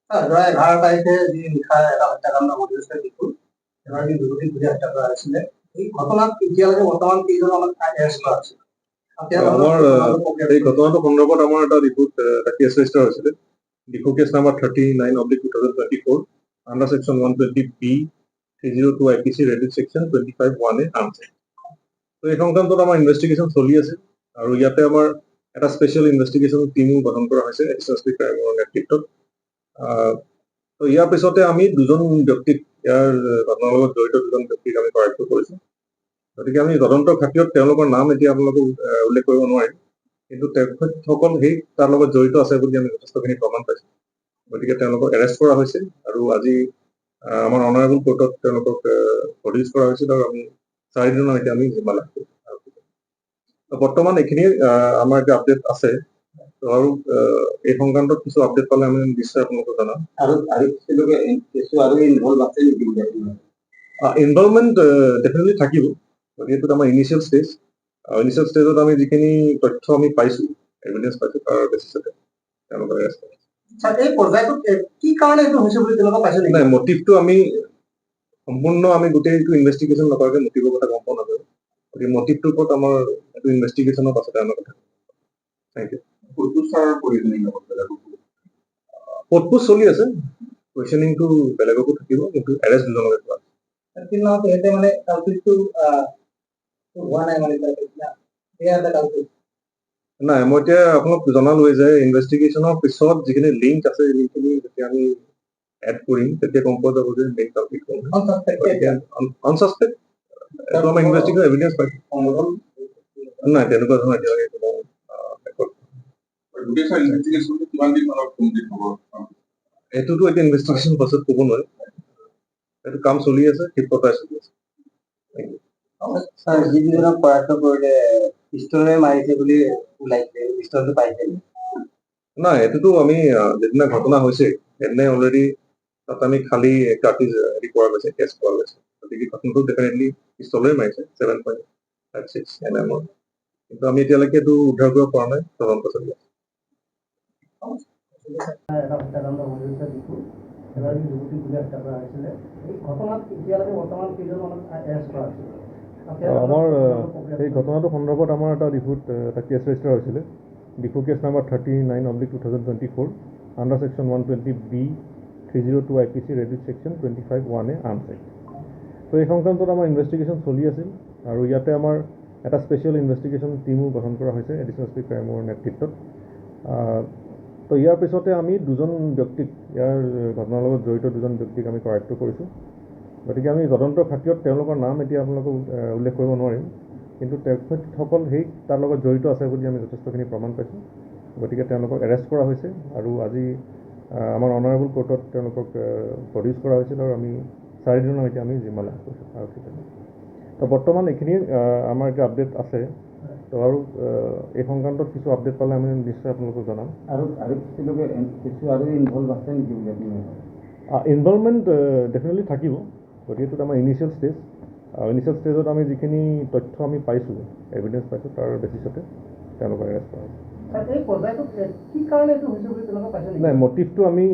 যোৱা 11 তাৰিখে যি নিশা এটা হত্যাকাণ্ড ঘটিছে ডিফুত, এগৰাকী যুৱতীক গুলীয়াই হত্যা কৰা হৈছিলে। এই ঘটনাত এতিয়ালৈকে বৰ্তমান কেইজনমানক এৰেষ্ট কৰা হৈছে? আমাৰ এই ঘটনাটো সন্দৰ্ভত আমাৰ এটা ডিফুত এটা কেছ ৰেজিষ্টাৰ হৈছিলে, Diphu case number 39/2024 under section 120B, 302 IPC read with section 25(1)A Arms Act। তো এই সংক্ৰান্তত আমাৰ ইনভেষ্টিগেশ্যন চলি আছে আৰু ইয়াতে আমাৰ এটা স্পেচিয়েল ইনভেষ্টিগেশ্যন টীমো গঠন কৰা হৈছে এডিচনেল এছ পি ক্ৰাইমৰ নেতৃত্বত। তো ইয়াৰ পিছতে আমি দুজন ব্যক্তিক, ইয়াৰ ঘটনাৰ লগত জড়িত দুজন ব্যক্তিক আমি কৰায়ত্ব কৰিছো। গতিকে আমি তদন্তৰ খাতিৰত তেওঁলোকৰ নাম এতিয়া আপোনালোকক উল্লেখ কৰিব নোৱাৰিম, কিন্তু তেখেতসকল সেই তাৰ লগত জড়িত আছে বুলি আমি যথেষ্টখিনি প্ৰমাণ পাইছো। গতিকে তেওঁলোকক এৰেষ্ট কৰা হৈছে আৰু আজি আমাৰ অনাৰেবল কোৰ্টত তেওঁলোকক প্ৰডিউচ কৰা হৈছিল আৰু আমি 4 দিনৰ এতিয়া আমি জিম্মা লাভ কৰিছো। তো বৰ্তমান এইখিনি আমাৰ এতিয়া আপডেট আছে। তো আৰু এই সংক্ৰান্তত কিছু আপডেট পালে আমি নিশ্চয় আপোনালোকক জনাম। আৰু কিছু আৰু ইনভলভ আছে নেকি বুলি আপোনাৰ? ইনভলভমেণ্ট ডেফিনেটলি থাকিব। গতিকে এইটোত আমাৰ ইনিচিয়েল ষ্টেজ, ইনিচিয়েল ষ্টেজত আমি যিখিনি তথ্য আমি পাইছো, এভিডেন্স পাইছো, তাৰ বেচিছতে তেওঁলোকক এৰেষ্ট কৰা হৈছে। ছাৰ, এই পৰ্যায়টোত কি কাৰণে এইটো হৈছে বুলি তেনেকুৱা পাইছে নেকি? নাই, মটিভটো আমি সম্পূৰ্ণ আমি গোটেই এইটো ইনভেষ্টিগেশ্যন নকৰাকে মটিভৰ কথা গম পোৱা নাযায়। গতিকে মটিভটোৰ ওপৰত আমাৰ এইটো ইনভেষ্টিগেশ্যনৰ পাছতে আমাৰ কথা। Thank U. সোধপোছ চলি আছে, কুৱেশ্যনিংটো বেলেগকো থাকিব, কিন্তু এৰেষ্ট দুজনকে কৰা হৈছে। কিন্তু তেখেতে মানে কালপ্ৰিটটো হোৱা নাই, মানে এয়া এটা কালপ্ৰিট। নাই, মই এতিয়া আপোনাক জনালোৱে যে ইনভেষ্টিগেশ্যনৰ পিছত যিখিনি লিংক আছে, লিংকখিনি যেতিয়া আমি এড কৰিম, তেতিয়া গম পোৱা যাব যে মেইন কালপ্ৰিট কোন হয়। গতিকে আনচাছপেক্ট, এইটো আমাৰ ইনভেষ্টিগেশ্যন এভিডেন্স পাইছো। সংগঠন? নাই, তেনেকুৱা ধৰণৰ এতিয়ালৈকে কোনো ৰেকৰ্ড গোটেই ছাৰ ইনভেষ্টিগেশ্যনটো কিমান দিন মানত কমপ্লিট হ'ব? এইটোতো এতিয়া ইনভেষ্টিগেশ্যন পাছত ক'ব নোৱাৰি। এইটো কাম চলি আছে, ক্ষিপ্ৰতাৰে চলি আছে। ছাৰ, যি দুজনক কৰায়ত্ব কৰিলে, পিষ্টলেৰে মাৰিছে বুলি ওলাইছে, পিষ্টলটো পাইছে? নাই, এইটোতো আমি যিদিনা ঘটনা হৈছে সেইদিনাই অলৰেডি তাত আমি খালী কাৰ্টিজ হেৰি পোৱা গৈছে, কেছ পোৱা গৈছে। গতিকে ঘটনাটো ডেফিনেটলি পিষ্টলেৰে মাৰিছে, 7.56 mm ৰ। কিন্তু আমি এতিয়ালৈকে এইটো উদ্ধাৰ কৰিব পৰা নাই, তদন্ত চলি আছে। এটা হত্যাকাণ্ড ঘটিছে ডিফুত, এগৰাকী যুৱতীক গুলীয়াই হত্যা কৰা হৈছিলে। এই ঘটনাত এতিয়ালৈকে বৰ্তমান কেইজনমানক এৰেষ্ট কৰা হৈছে? আমাৰ এই ঘটনাটো সন্দৰ্ভত আমাৰ এটা ডিফুত এটা কেছ ৰেজিষ্টাৰ হৈছিলে, Diphu case number 39/2024 under section 120B, 302 IPC read with section 25(1)A Arms Act। তো এই সংক্ৰান্তত আমাৰ ইনভেষ্টিগেশ্যন চলি আছিল আৰু ইয়াতে আমাৰ এটা স্পেচিয়েল ইনভেষ্টিগেশ্যন টীমো গঠন কৰা হৈছে এডিচনেল এছ পি ক্ৰাইমৰ নেতৃত্বত। তো ইয়াৰ পিছতে আমি দুজন ব্যক্তিক, ইয়াৰ ঘটনাৰ লগত জড়িত দুজন ব্যক্তিক আমি কৰায়ত্ব কৰিছোঁ। গতিকে আমি তদন্তৰ খাতিৰত তেওঁলোকৰ নাম এতিয়া আপোনালোকক উল্লেখ কৰিব নোৱাৰিম, কিন্তু তেখেতসকল সেই তাৰ লগত জড়িত আছে বুলি আমি যথেষ্টখিনি প্ৰমাণ পাইছোঁ। গতিকে তেওঁলোকক এৰেষ্ট কৰা হৈছে আৰু আজি আমাৰ অনাৰেবল কোৰ্টত তেওঁলোকক প্ৰডিউচ কৰা হৈছিল আৰু আমি 4 দিনৰ এতিয়া আমি জিম্মা লাভ কৰিছোঁ আৰক্ষী। তো বৰ্তমান এইখিনি আমাৰ এতিয়া আপডেট আছে। তো আৰু এই সংক্ৰান্তত কিছু আপডেট পালে আমি নিশ্চয় আপোনালোকক জনাম। আৰু কিছু আৰু ইনভলভ আছে নেকি বুলি আপোনাৰ? ইনভলভমেণ্ট ডেফিনেটলি থাকিব। গতিকে এইটোত আমাৰ ইনিচিয়েল ষ্টেজ, ইনিচিয়েল ষ্টেজত আমি যিখিনি তথ্য আমি পাইছোঁ, এভিডেন্স পাইছোঁ, তাৰ বেচিছতে তেওঁলোকক এৰেষ্ট কৰা হৈছে। ছাৰ, এই পৰ্যায়টোত কি কাৰণে এইটো হৈছে বুলি তেনেকুৱা পাইছে নেকি? নাই, মটিভটো আমি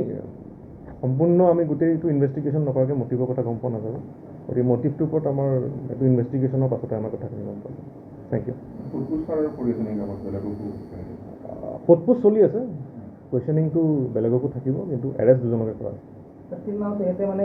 সম্পূৰ্ণ আমি গোটেই এইটো ইনভেষ্টিগেশ্যন নকৰাকে মটিভৰ কথা গম পোৱা নাযাব। গতিকে মটিভটোৰ ওপৰত আমাৰ এইটো ইনভেষ্টিগেশ্যনৰ পাছতে আমাৰ কথাখিনি গম পোৱা যাব। Thank U. সোধপোছ চলি আছে, কুৱেশ্যনিংটো বেলেগকো থাকিব, কিন্তু এৰেষ্ট দুজনকে কৰা হৈছে। তেখেতে মানে